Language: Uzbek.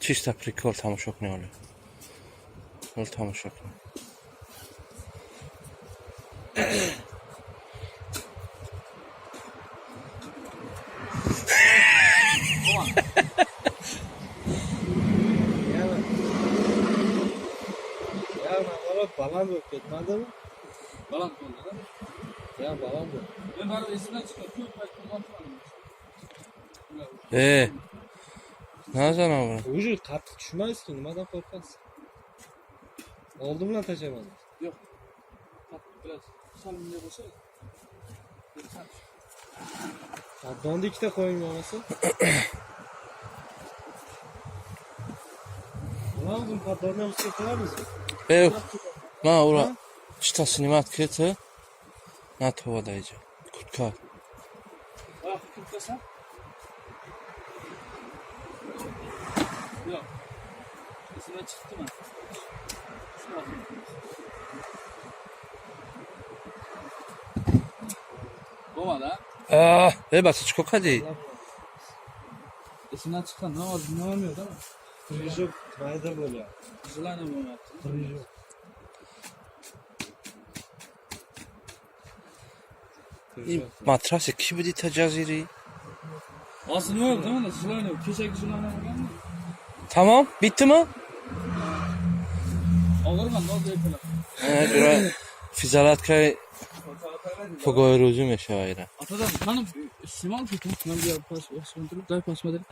Чисто прикол, тамошо кунӣ. Ҳоло, ҳоло тамошо кунӣ. Yana. Ya, наоборот, baland bo'lib ketmadimi? Baland bo'ldi da. Ya, baland bo'ldi. Men baribir esimdan chiqadi. Ko'p payt qo'rqaman. Э, назанам. Уже qattiq tushmaysizki, nimadan qo'rqasiz? Oldim bilan tashlayman. Yo'q. Qattiq biraz sal bunday bo'lsa. Sal. Поддон ni ikkita qo'ying bo'lmasa. Nima, buni поддон ni ham ustiga qo'yamizmi? Э, ман ура чита снимать кете натовада иҷа куртка. Oyoq kurtasan? Yo'q. Esimdan chiqdimi? Shunaqa. Bo'lmadi, a? А, э, бача, чикор кардӣ? Esimdan chiqqan, nima hozir nima yo'q, değil mi? Прыжок mayda bo'lyapti. Желание bo'lmayapti. Прыжок. Ин матраси кӣ буди таҷазирӣ? Hozir nima yo'q, değil mi? Желание yo'q. Kechagi желание bo'lganmi? Тамом, биттimi? Og'irman, hozir ertalab. Ҷура физалаткаи фугои рӯзӣ мешава ира. Atadan, qani, снимал тут? Нам я посмотрю, дай посмотреть.